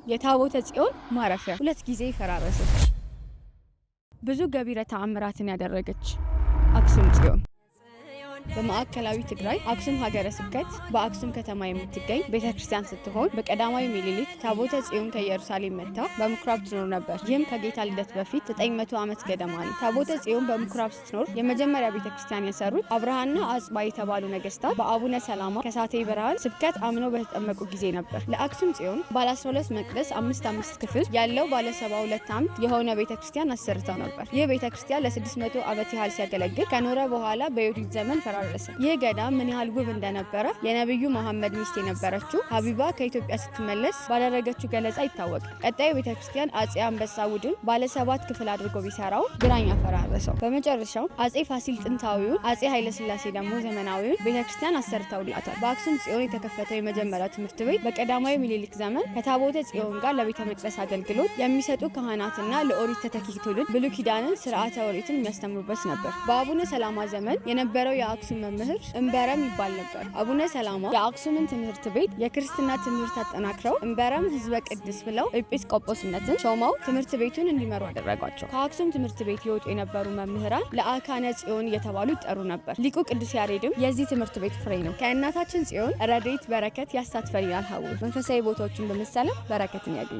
የታቦተ ጽዮን ማረፊያ፣ ሁለት ጊዜ ፈራረሰች። ብዙ ገቢረ ተአምራትን ያደረገች አክሱም ጽዮን በማዕከላዊ ትግራይ አክሱም ሀገረ ስብከት በአክሱም ከተማ የምትገኝ ቤተ ክርስቲያን ስትሆን በቀዳማዊ ምኒልክ ታቦተ ጽዮን ከኢየሩሳሌም መጥታ በምኩራብ ትኖር ነበር። ይህም ከጌታ ልደት በፊት 900 ዓመት ገደማ ነው። ታቦተ ጽዮን በምኩራብ ስትኖር የመጀመሪያ ቤተ ክርስቲያን የሰሩት አብርሃና አጽባ የተባሉ ነገስታት በአቡነ ሰላማ ከሳቴ ብርሃን ስብከት አምነው በተጠመቁ ጊዜ ነበር። ለአክሱም ጽዮን ባለ 12 መቅደስ፣ አምስት አምስት ክፍል ያለው ባለ 72 ዓምድ የሆነ ቤተ ክርስቲያን አሰርተው ነበር። ይህ ቤተ ክርስቲያን ለ600 ዓመት ያህል ሲያገለግል ከኖረ በኋላ በዮዲት ዘመን ፈራረሰ። ይህ ገዳም ምን ያህል ውብ እንደነበረ የነቢዩ መሐመድ ሚስት የነበረችው ሀቢባ ከኢትዮጵያ ስትመለስ ባደረገችው ገለጻ ይታወቃል። ቀጣዩ ቤተ ክርስቲያን አጼ አንበሳ ቡድን ባለ ሰባት ክፍል አድርጎ ቢሰራው ግራኝ አፈራረሰው። በመጨረሻው አጼ ፋሲል ጥንታዊውን፣ አጼ ኃይለስላሴ ደግሞ ዘመናዊውን ቤተ ክርስቲያን አሰርተውላታል። በአክሱም ጽዮን የተከፈተው የመጀመሪያው ትምህርት ቤት በቀዳማዊ ምኒልክ ዘመን ከታቦተ ጽዮን ጋር ለቤተ መቅደስ አገልግሎት የሚሰጡ ካህናትና ለኦሪት ተተኪ ትውልድ ብሉይ ኪዳንን፣ ስርዓተ ኦሪትን የሚያስተምሩበት ነበር። በአቡነ ሰላማ ዘመን የነበረው የአክሱም መምህር እንበረም ይባል ነበር። አቡነ ሰላማ የአክሱምን ትምህርት ቤት የክርስትና ትምህርት አጠናክረው እንበረም ህዝበ ቅድስ ብለው ኤጲስቆጶስነትን ሾመው ትምህርት ቤቱን እንዲመሩ አደረጓቸው። ከአክሱም ትምህርት ቤት ይወጡ የነበሩ መምህራን ለአካነ ጽዮን እየተባሉ ይጠሩ ነበር። ሊቁ ቅዱስ ያሬድም የዚህ ትምህርት ቤት ፍሬ ነው። ከእናታችን ጽዮን ረድኤት በረከት ያሳትፈን ይላል ሀዊ። መንፈሳዊ ቦታዎችን በመሳለም በረከትን ያገኙ።